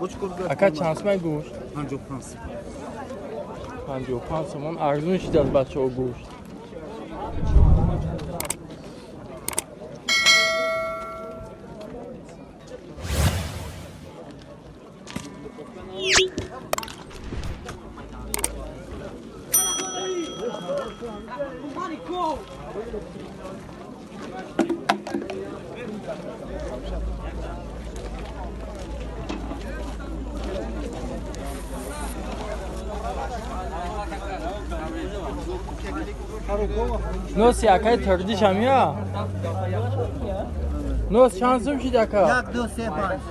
Ака, чанд сумай гӯшт? 55. 55 сомон. Арзун шидааст, бачаҳо, гӯшт. Носи, акай, тардиш ҳамия? Нос чанд сум шид, ака? Як, ду, се, панҷ.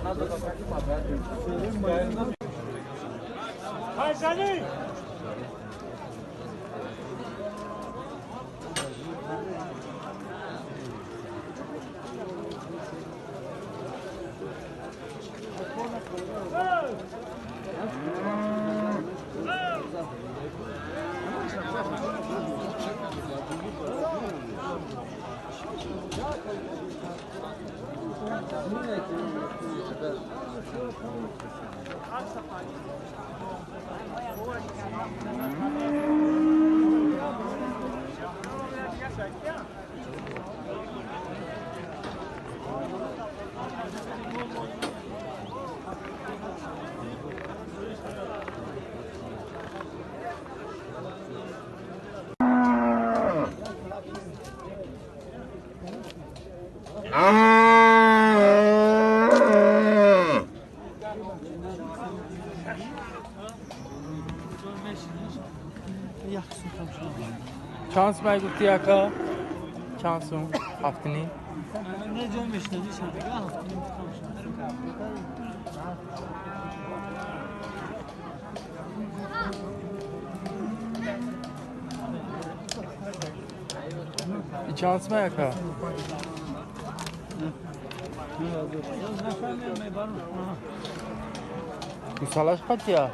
Чанд сумай гуфтӣ, ака? Чанд сум? Ҳафтини? Не, ҷой мешнадӣ шадига ҳафтини. И чанд сумай, ака? Нафаҳмем, мебарам. Гусалаш қатия?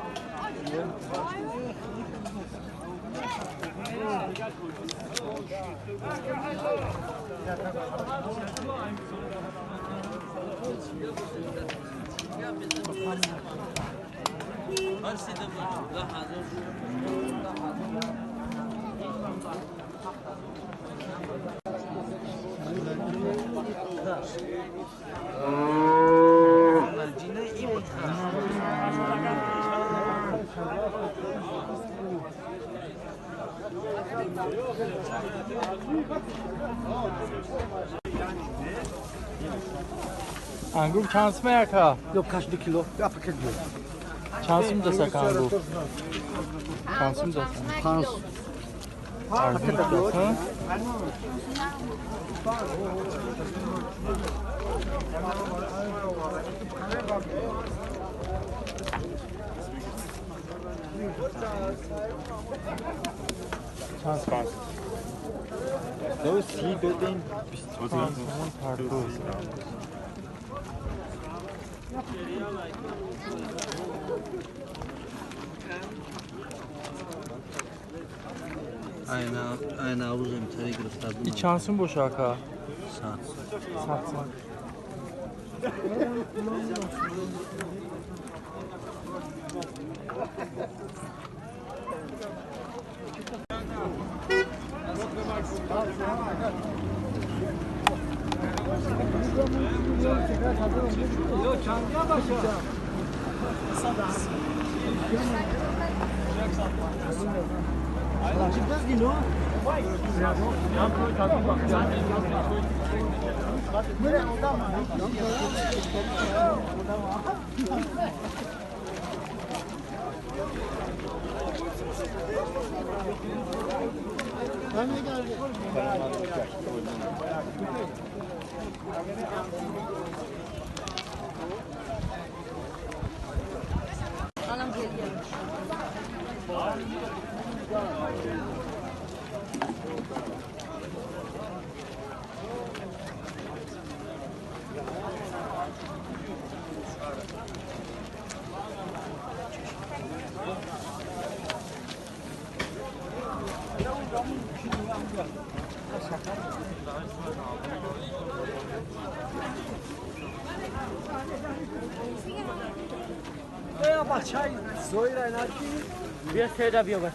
Ангур чанд сумай, ака? Ё каш 2 кило, я пакет ду. Чанд сум дасак ангур? Чанд сум дасак? Панҷ. Арзун дасак? Чанд сум? Ду си додем, 25 сомон пардоз. Айна рӯзем тари гирифта. И чанд сум боша, ака? 100. 100 сум.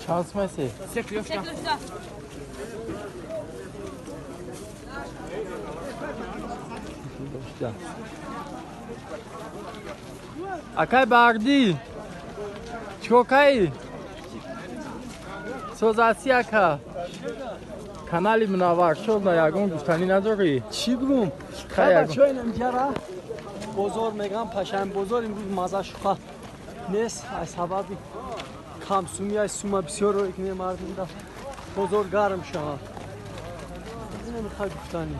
Чанд сумаси? Акай бардӣ, чикор каи? Созаси ака. Канали Мунаввар шод на ягон гуфтанӣ надорӣ? Чӣ бигум? Бачаҳо, инамҷара бозор мегам, пашам бозор имрӯз маза шуха нест, аз сабаби камсумӣ, аз сума бисёр икне мардумда бозор гарм шавад. Ина мехоҳ гуфтанӣ.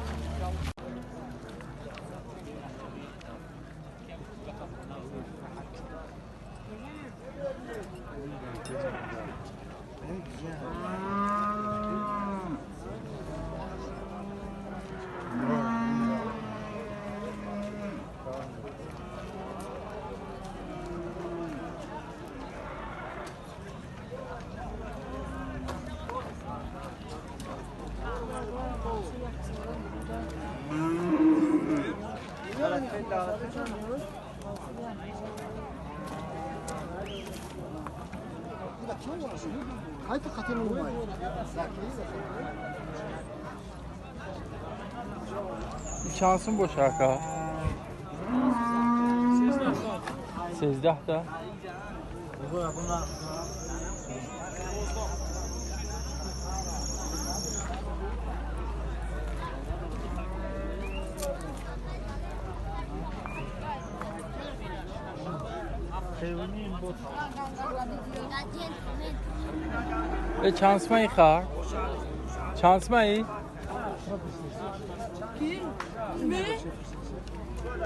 Чанд сум боша, ака? 13 та. Э, чанд сумаи хар? Чанд сумаи?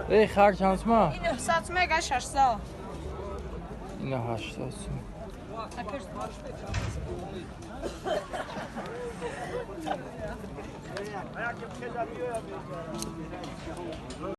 Э, хар чанд сума? 900 мега, 600. Ина 800 сум.